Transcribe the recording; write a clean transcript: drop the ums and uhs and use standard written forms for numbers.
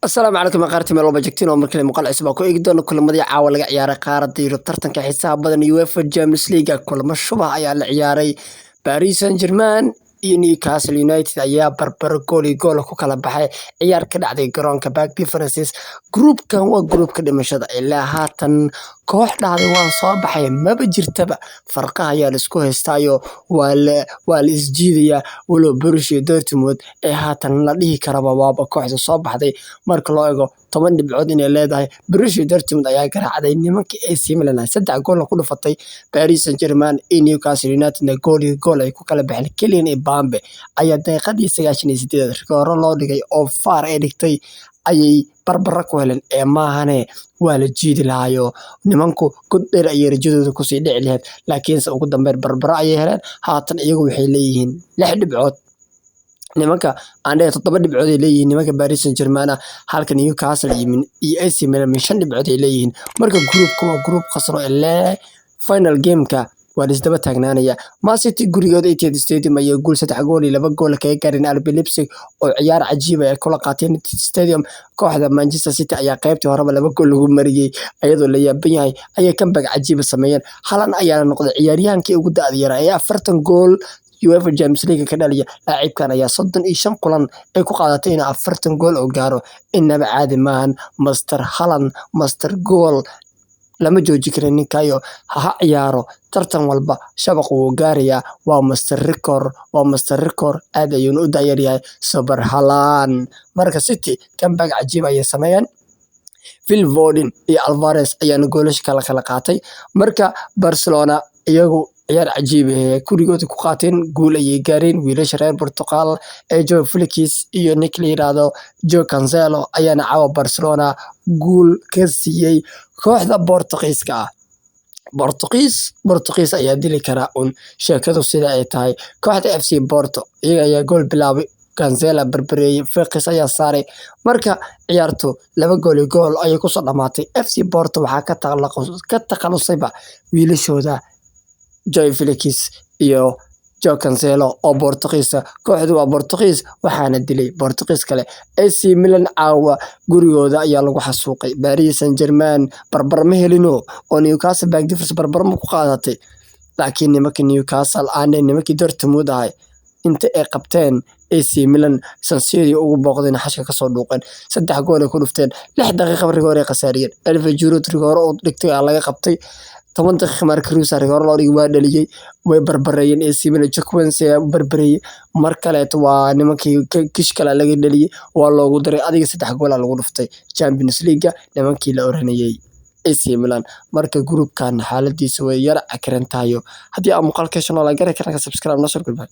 Asalaamu calaykum aqaarti meel walba joogtiin oo markale muuqaal cusub aan ku eegi doono kulamadii caawa laga ciyaaray qaaradda Yurub, tartanka xiisaha badan UEFA Champions League. Kulamo shubah ayaa la ciyaaray. Paris Saint-Germain iyo Newcastle United ayaa barbaro gool iyo gool ku kala baxay ciyaar ka dhacday garoonka Parc des Princes. Groupkan waa groupka dhimashada. Ilaa haatan koox dhahday waan soo baxay maba jirtaba. Farqaha ayaa la isku haystaayo, waa la isjiidayaa, walow Borussia Dortmund ee haatan la dhihi karaba waaba kooxda soo baxday marka loo eego 10 dhibcood inay leedahay. Borussia Dortmund ayaa garaacday nimanka AC Milan, 3 gool ku dhufatay. Paris Saint-Germain iyo Newcastle United gool iyo gool ay ku kala baxeen. Kylian Mbappe ayaa daqiiqadii 98aad rigooro loo dhigay oo VAR ay dhigtay ayay barbaro ku heleen, ee maahane waa la jiidi lahaayo, nimanku god dheer ayay rajadooda kusii dhici lahayd, laakiinse ugu dambeyn barbaro ayay heleen. Haatan iyagu waxay leeyihiin 6 dhibcood, nimanka aan dhehe 7 dhibcood ay leeyihiin nimanka Paris Saint-Germain ah, halka Newcastle iyo AC Milan min 5 dhibcood ay leeyihiin. Marka groupka waa group qasro, ilaa final gameka waa la isdaba taagnaanaya. Man City gurigooda Etihad Stadium ayaa guul 3 gool iyo 2 gool kaga gaareen RB Leipzig oo ciyaar cajiib ah ay kula qaateen Etihad Stadium. Kooxda Manchester City ayaa qaybtii horeba 2 gool lagu mariyay, iyadoo la yaaban yahay ayay comeback cajiib ah sameeyeen. Haaland ayaana noqday ciyaaryahankii ugu da'da yaraa ee 40 gool UEFA Champions League ka dhaliya. Laacibkan ayaa 35 kulan ay ku qaadatay inuu 40 gool oo gaaro. Inaba caadi maahan Master Haaland, Master Goal, lama jooji karin ninkayo. Ha ciyaaro tartan walba, shabaq wuu gaarayaa. Waa Master Record, waa Master Record. Aad ayuuna u da'yar yahay Super Haaland. Marka City comeback cajiib ayay sameeyeen. Phil Foden iyo Alvarez ayaana goolasha kala qaatay. Marka Barcelona iyagu ciyaar cajiib ah gurigooda ku qaateen, guul ayay gaareen. Wiilasha reer Portugal ee Joao Felix iyo ninka la yiraahdo Joao Cancelo ayaana caawa Barcelona guul ka siiyey kooxda Boortaqiiska ah. Boortaqiis, Boortaqiis ayaa dili karaa un sheekadu sida ay tahay. Kooxda FC Porto iyaga ayaa gool bilaabay, Cancelo barbareeyay, Felix ayaa saaray. Marka ciyaartu 2 gool iyo gool ayay kusoo dhamaatay. FC Porto waxaa ka takhalusayba wiilashooda Joao Felix iyo Joao Cancelo oo Boortaqiis ah. Kooxdu waa Boortaqiis, waxaana dilay Boortaqiis kale. AC Milan caawa gurigooda ayaa lagu xasuuqay. Paris Saint-Germain barbar ma helino oo Newcastle Parc des Princes barbar ma ku qaadatay, laakiin nimankii Newcastle aan nimankii Dortmund ahay inta ay qabteen AC Milan San Siro ugu booqdeen, xashka kasoo dhuuqeen, 3 gool ay ku dhufteen. 6 daqiiqo rigoor ay khasaariyeen. Olivier Giroud rigooro uu dhigtay aa laga qabtay. 10 daqiiqo Marco Reus rigooro loo dhigay, waa dhaliyay. Way barbareeyeen AC Milan, Chukwueze ayaa u barbareeyay. Mar kaleeto waa nimankii kish kale laga dhaliyay, waa loogu daray. Adiga 3 gool aa lagu dhuftay Champions League nimankii la oranayay AC Milan. Marka groupkan xaaladiisa way yara cakiran tahay. Haddii aad muuqaalka hesho, like garee, kanalka subscribe noo soo gudbay.